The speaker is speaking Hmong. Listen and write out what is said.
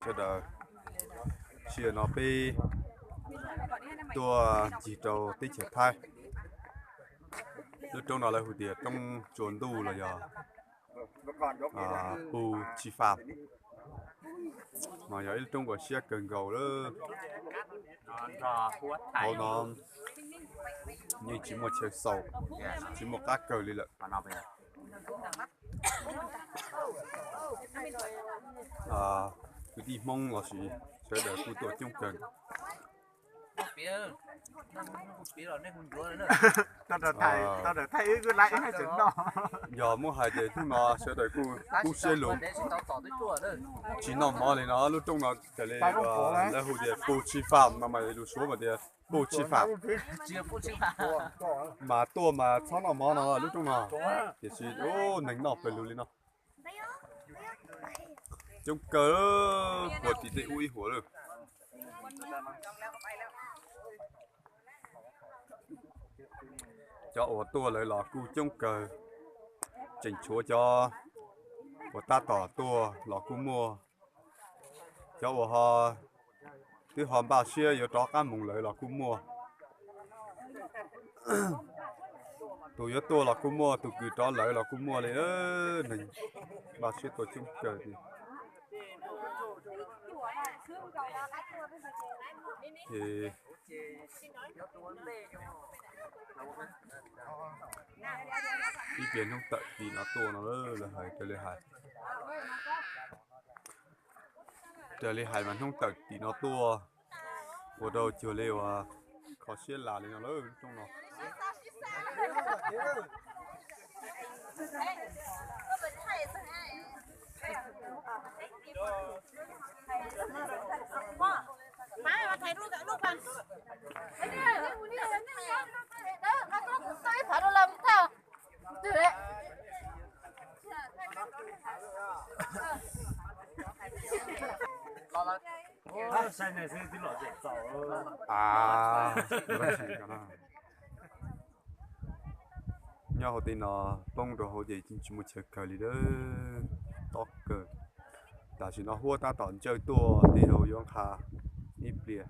Sawv daws, sij hawm no peb tuaj ncig rau teb chaws Thaib. Lub roob no lawv hu tias roob tsua ntuj los yog Pu Tsi Fam. No yog ib lub roob uas siab kawg nkaus lawm. Hauv no yeej tsis muaj chaw xaus, tsis muaj qab kawg li lawm. Kwv tij Hmoob los sis sawv daws kuj tuaj coob kawg. Yog muab hais ces hnub no sawv daws kuj kub siab lug, tsis noj mov li no. Lub roob no raws li lawv hu tias Pu Tsi Fam no mas lus Suav mas tias Pu Tsi Fam, mas tuaj mas txhob noj mov no lub roob no. Tiam sis neeg noj pawg lug li no, coob kawg, huam tim tej ub ib huam lawm. Cov uas tuaj lawv los kuj coob kawg, tseem tshuav cov uas tab tom tuaj los kuj muaj, cov uas ho twb ho npaj siab yuav rov qab mus lawm los kuj muaj. Tus yuav tuaj los kuj muaj, tus kws rov lawm los kuj muaj li. Neeg npaj siab tuaj coob kawg li. Ces ib pliag hnub tawm tim no tuaj no lawv hais raws li hais, raws li hais mas hnub tawm tim no tuaj ua rau cuag li uas kho siab las li no lawm lub roob no. Nyob hauv tej no poob rau hauv ces tsis muaj chaw kawg li lawm, tob kawg. Tam sim no huab tab tom ntsawj tuaj, tej zaum yuav nqha ib pliag.